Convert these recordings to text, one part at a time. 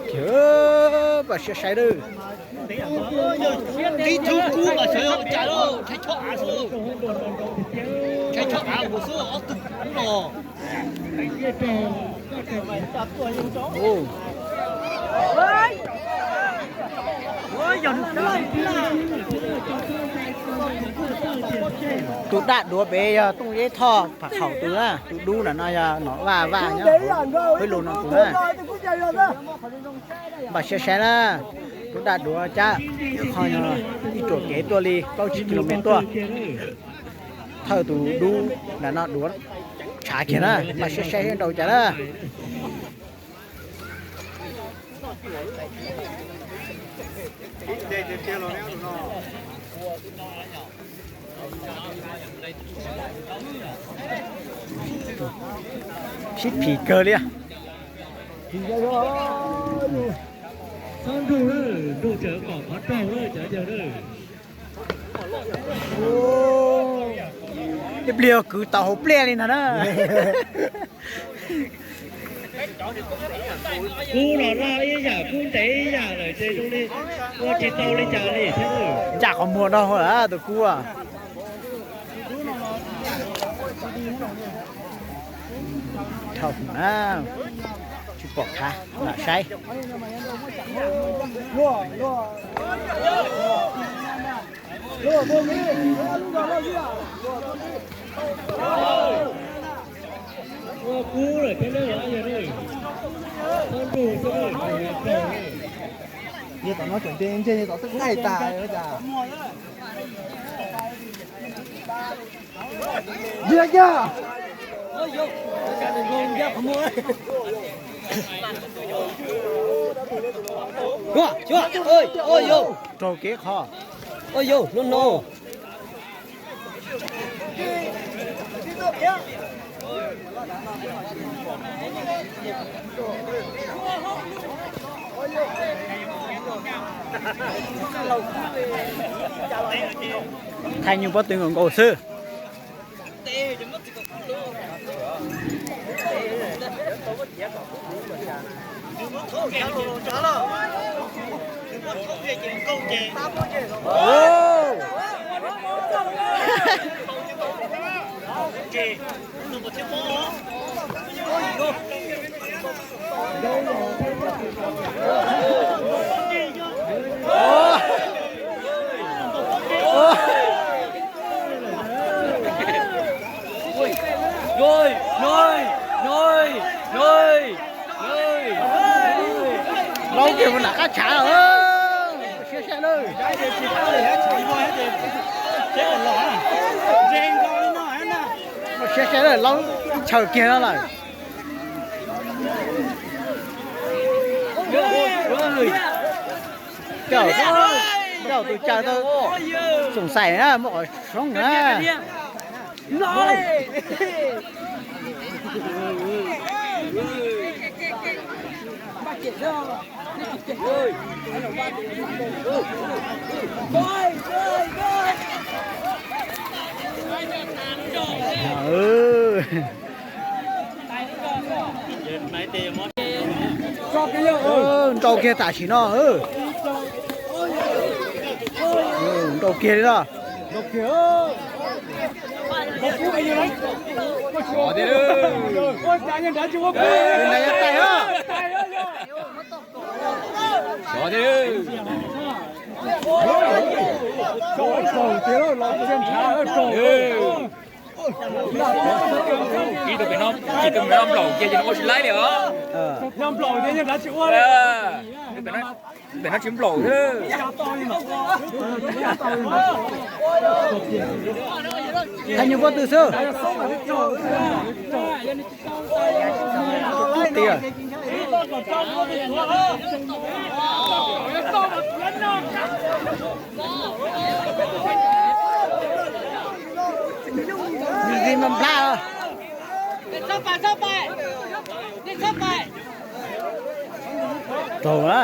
Kiag, npaj siab saib lawm. Tib tug kub mas sawv cas, ntshai chob av xwb, ntshai chob av ua xwb ob tug kub no. Tus daj duav pem yog Tooj Zeb Thoj Pham Khaum tus na, tus dub na no yog Nom Vaj Vaj nyob peb lus no tus na. Npaj siab saib na, tus daj duav cab qho ib ruam kev tuaj li plaub tsib kilomev tuaj, thawj tus dub na no duav tshav kiag na, npaj siab saib nrau cas na. Sib phim kawg li. Ib pliag kwv tau hauv pliaj li ntag na. Kub los loj ib yam, kub ntev ib yam lawm ces zoo li ua tsis tau li cas li thiab. Ncaj qhov muag dhau lawm tus kub. Dhau na, tsis pom qab lam saib. Ua kub lawm thiab, yog tom no tseem nce nce tom xwb qaij tas cas. Yog yog. Raug kev qhov. Thaij nyuj pob tw nkaus nkaus xwb. Laub kiag mus nram qab tshav lawm. Siab siab lawm. Siab siab lawm, laub ib chaw kiag no lawm. Coj tus caw tau xoom xais na, muaj qhov soob na. Nrau kiag tam sim no. Nrau kiag li no. Ib tug pem no, ib tug pem no nplaum kiag ces nws ua tsis laib li os. Nplaum kiag nyob nrad tsis ua li. Pem no tsis nplaum thiab. Thaij nyuj pob tw xwb. Raug na.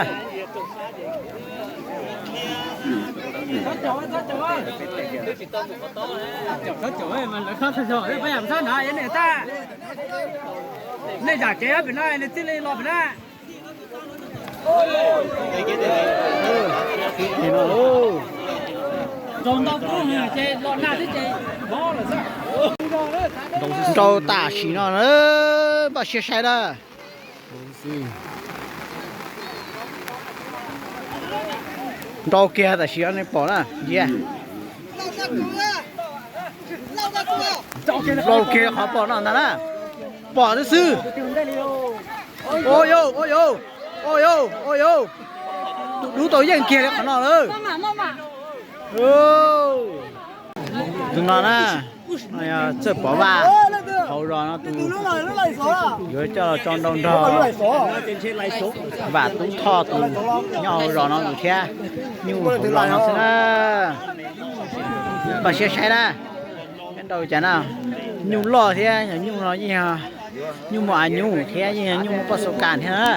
Nej zam kev pem no, nej txij li los pem na. Nrau tam sim no na, npaj siab saib na. Nrau kiag tam sim no nej pom na, ntsia. Nrau kiag qhov pom no ntag na. Pom xwb xwb. Ua yau, ua yau, ua yau, ua yau. Tus dub tau yeej kiag li qhov no lawm. Tus no na, Txawj Pov Vaj, hauv zos no tus yuav coj los tso nrau nrog Vam Tub Thoj tus nyob hauv zos no tus thiab, nyuj hauv zos no xwb na. Npaj siab saib na, nyob nrau cas na, nyuj loj thiab, yog nyuj no yeej yog nyuj muaj av nyuj thiab, yeej yog nyuj muaj poj xau kas thiab na.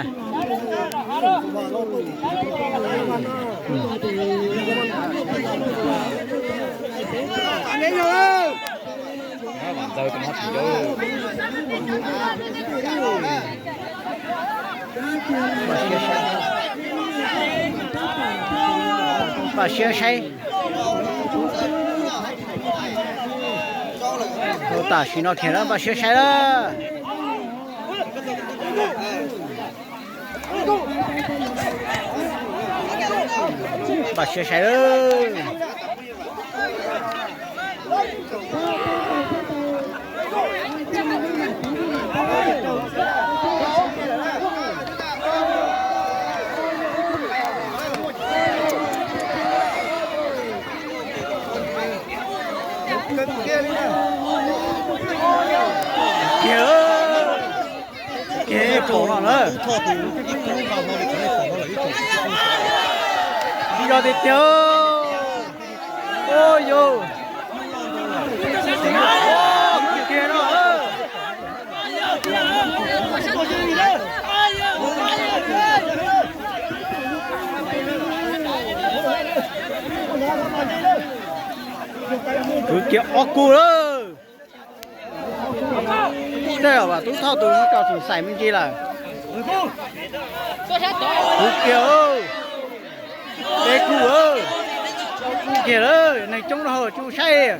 Npaj siab saib. Tam sim no kiag lawm, npaj siab saib lawm. Npaj siab saib lawm. Kiag, kiag pom no na. Ib yog tiag tiag. Ua yau. Kiag no. Kwv kiag ob kug lawm. Tej zaum Vam Tub Thoj tus tso txum xais me ntsis lawm. Kwv kiag, peb kug, kug kiag lawm, neeg coob rau hauv coob saib.